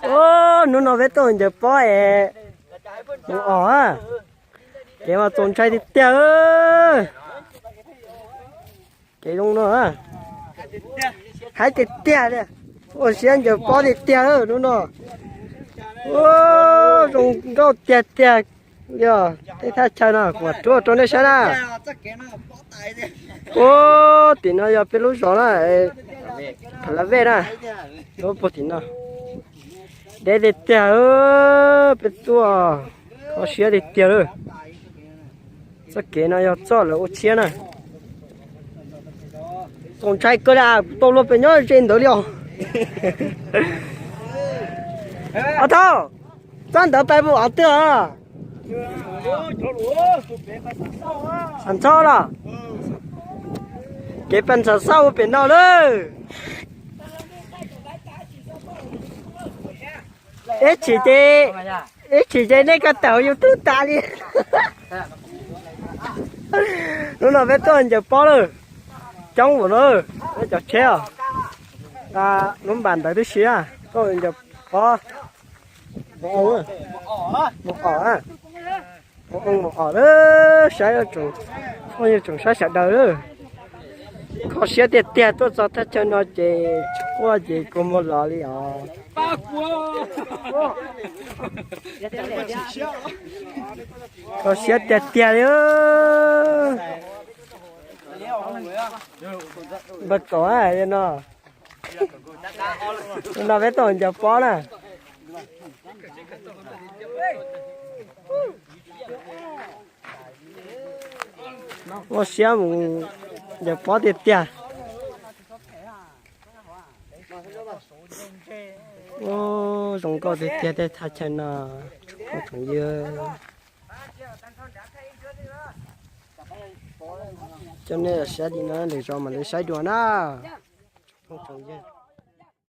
Hnub no peb tuaj ncaws pob es mus om. Kev mas txaus ntshai tiag tiag. Kev zoo no, haib tiag tiag li. Ua siab ncaws pob tiag tiag hnub no. Zoo nkauj tiag tiag li os. Tej thaj chaw no kuv mam rub rau nej saib na. Ua tim no yog peb lub zos na, Phav Lav Vej na. Lub puag tim no deb tiag tiag. Peb tuaj kho siab tiag tiag lawm. Txoj kev no yog txoj lawv ua tshiab na. Txaus ntshai kawg li, kuv tau luag pem nyob ze ntawd li os. Ob thauj, txoj ntawd pais mus qhov twg os? Xam Ntxhov los? Kev pais Xam Xauj ua pem no lawm. Ib chim ces, ib chim ces nej ko taw hauv YouTube tas li. Hnub no peb tuaj ncaws pob lawm. Coob ua luaj, peb cov tsheb os. Lub npas ntawd tib si, tuaj ncaws pob. Mus om, mus om, mus om lawm, saib, phooj ywg tsoom saib sawv daws lawm. Kho siab tiag tiag, tuaj txog thaj chaw no ces tsis quaj ces kua muag los li os. Kho siab tiag tiag li. Npawg Kaum no, no peb tuaj ncaws pob na. Muaj siab mus ncaws pob tiag tiag. Zoo nkauj tiag tiag tej thaj chaw no, tsoom phooj tsoom ywg. Coj nej los saib li no, lwm zaus mam li saib dua na, tsoom phooj tsoom ywg.